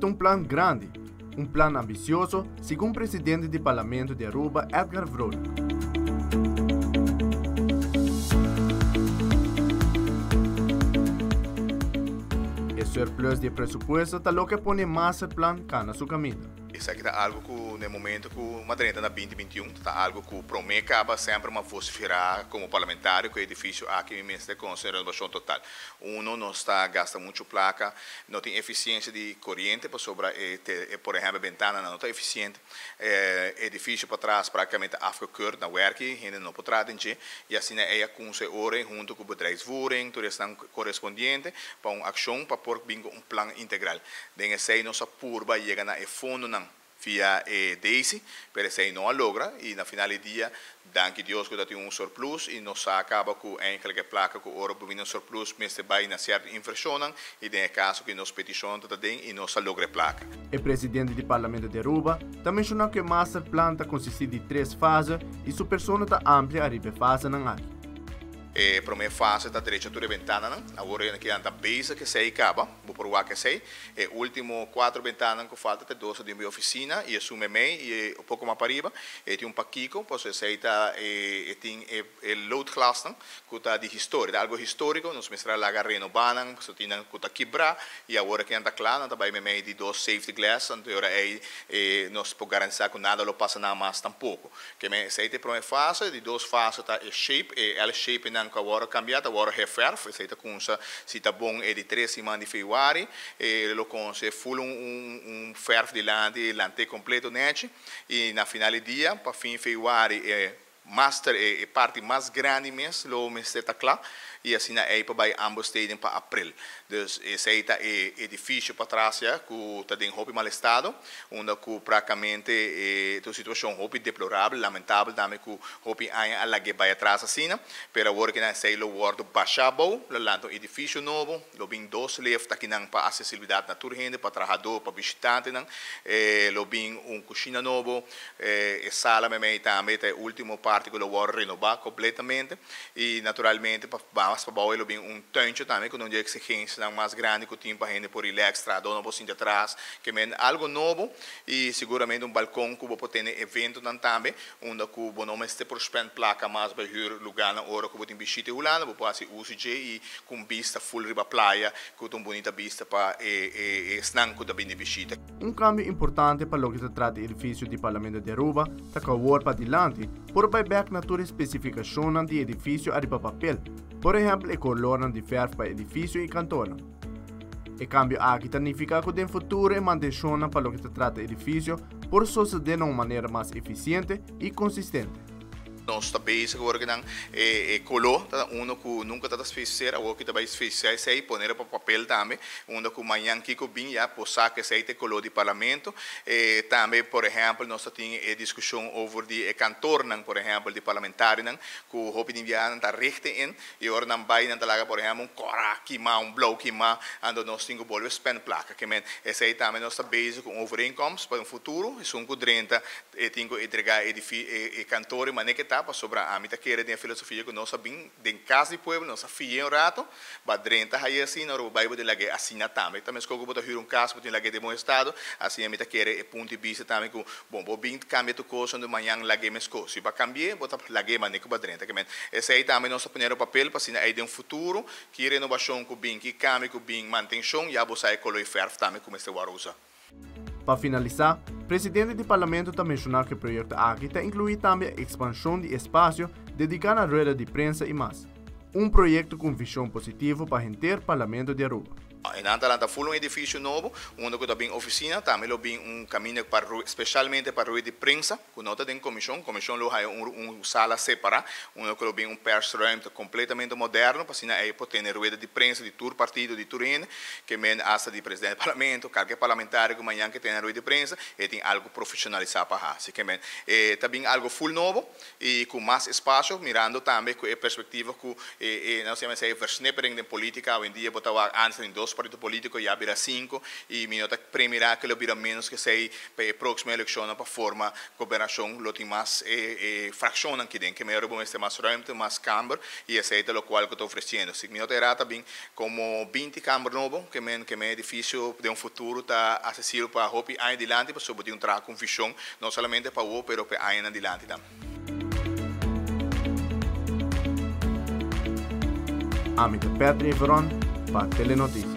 Ta un plan grandi, un plan ambicioso, segun presidente di Parlamento di Aruba, Edgar Vrolijk. E surplus di e presupuesto ta loke a pone e masterplan cana su caminda. Esaki ta algo cu na e momento cu m'a drenta na 2021 ta algo cu prome caba semper m'a vocifera como parlamentario cu e edificio aki mi mester conoce renovacion total. Uno, nos ta gasta mucho placa, no tin eficiencia di coriente pasobra e por ehempel bentananan no ta eficiente, e edificio patras practicamente afgekeurd na werki, hende no por traha den dje y asina ey a cunsa e ora ey hunto cu bedrijfsvoering, tur esnan corespondiente pa un accion pa por bin cu un plan integral. Den esey nos a purba yega na e fondonan via e Daisy, pero esey no a logra y na final di dia, danki Dios cu ta tin un surplus y nos sa caba cu eigenlijk e placa cu ora bo bini un surplus mester bay na cierto inversionnan y den e caso cu nos peticionnan ta ta den y nos a logra e placa. E presidente di Parlamento di Aruba ta menciona cu e masterplan ta consisti di tres fase y su persona ta amplia ariba e fasenan aki. E prome fase ta drecha tur e bentananan. Awor e kinan ta bezig esey caba. Bo por wak esey. E ultimo cuatro bentananan cu falta ta e dos ta den bo oficina y esun memey y e poco mas pariba. E tin un pakico pasobra esey ta e tin e loodglasnan cu ta di historia. Ta algo historico. Nos mester a laga renoba nan pasobra tin nan cu ta kibra y awor e kinan ta cla nan ta bay memey di dos safety glass anto e ora ey nos por garantisa cu nada lo pasa nan mas tampoco. Ke men esei ta e prome fase, di dos fase ta e shape, e L-shape nan ku a wòrdu kambiá ta wòrdu herverf, esei ta kunsa si ta bon e di tres siman di februari, e lo konse ful un un verf dilanti lant'é kompleto nèchi i na final di dia pa fin februari e master e parti mas grandi mes lo mester ta kla i asina ei pa bai aanbesteding pa april. Dus esei ta e edifisio patras ya ku ta den hopi mal estado, unda ku prakamente e ta un situashon hopi deplorabel, lamentabel tambe ku hopi aña a lag'é bai atras asina, pero awor kinan esei lo wòrdu bashá abou, lo lanta un edifisio nobo, lo bin dos lift akinan pa asesibilidat na tur hende, pa trahadó, pa bishitantenan, lo bin un kushina nobo, e sala meimei tambe ta e último parti ku lo wòrdu renobá kompletamente. I naturalmente pa mas pabou e lo bin un tuintje tambe ku no di eksigensianan mas grandi ku tin pa hende por relax, trahadó no por sinti atras, ke men algo nobo i siguramente un balkon ku bo por tene eventonan tambe unda ku bo no mester por spend plaka mas bai hür lugánan ora ku bo tin bishita e Hulanda bo por hasi uso dje i ku un bista ful riba playa ku ta un bunita bista pa e esnan ku ta bini bishita. Un kambio importante pa loke ta trata e edifisio di Parlamento di Aruba ta ku awor padilanti por bai bek na tur e spesifikashonnan di edifisio ariba papel, por ehèmpel e kolornan di fèrf pa edifisio i kantornan. E kambio aki ta nifiká ku den futuro e mantenshonnan pa loke ta trata edifisio por sosodé na un manera mas efisiente i konsistente. Nos ta bezig awor ki nan e kolo ta uno ku nunka ta ta sfeser, awor ki ta bai sfesea esei, ponelo pa papel tambe, unda ku mañan kiko bin ya por sa ku esei ta e kolo di parlamento. E tambe por ehèmpel nos ta tin e diskushon over di e kantornan por ehèmpel di parlamentarionan ku hopi di biaha nan ta richten in i ora nan bai nan ta laga por ehèmpel un kòrá kimá, un blou kimá, anto nos tin ku bolbe spend plaka. Ke men esei tambe nos ta bezig ku un overeenkomst pa den futuro esun ku drenta E tin ku entregá e e kantor e manera ke ta, pasobra ami ta kere den e filosofia ku nos a bin den kas di pueblo, nos a fi'é un rato, ba drenta haye asina, ora bo bai bo tin lag'é asina tambe. Ta meskos ku bo ta hür un kas, bo tin lag'é den bon estado, asina mi ta kere e punto di bista tambe ku, bon, bo bin kambia tur kos, anto mañan lag'é meskos. Si bo a kambi'é, bo ta lag'é manera ku bo a drenta. Ke men, esei tambe nos ta pone riba papel pa asina ei den futuro, ki renobashon ku bin, ki kambio ku bin, mantenshon, ya bo sa e koló i fèrf tambe ku mester wòrdu usa. Pa finalisá, presidente di Parlamento ta menshoná ku e proyekto aki ta inkluí tambe ekspanshon di espasio dediká na rueda di prensa i mas. Un proyekto ku un vishon positivo pa henter Parlamento di Aruba. E nan ta lanta ful un edifisio nobo, unda ku ta bin ofisina, tambe lo bin un kaminda pa spesialmente pa rueda di prensa. Ku no ta den komishon. Komishon lo haya un un sala separá unda ku lo bin un persruimte kompletamente moderno pa asina ei por tene rueda di prensa di tur partido, di tur hende, ke men asta di presidente di parlamento, kalke parlamentario ku mañan ke tene rueda di prensa e tin algu profeshonalisá pa hasi. Ke men e ta bin algu ful nobo i ku mas espasio mirando tambe ku e perspektiva ku e e nos yama esei versnippering den politika awendia bo ta wak antes tin dos partido politico, ya bira 5, y mi no ta premira cu lo bira menos cu esey pa e proximo eleccion pa forma gobernacion. Lo tin mas fraccion aki den, cu mero bo mas ruimte, mas kamer, y esey ta locual cu ta ofreciendo. Si mi no ta tambe como 20 kamer nobo, kiermen edificio den un futuro ta accesibel pa hopi aña dilanti, pa sobre un traha cu vision, no solamente pa awo, pero pa aña dilanti tambe. Ami ta Petri Veron pa Telenoticias.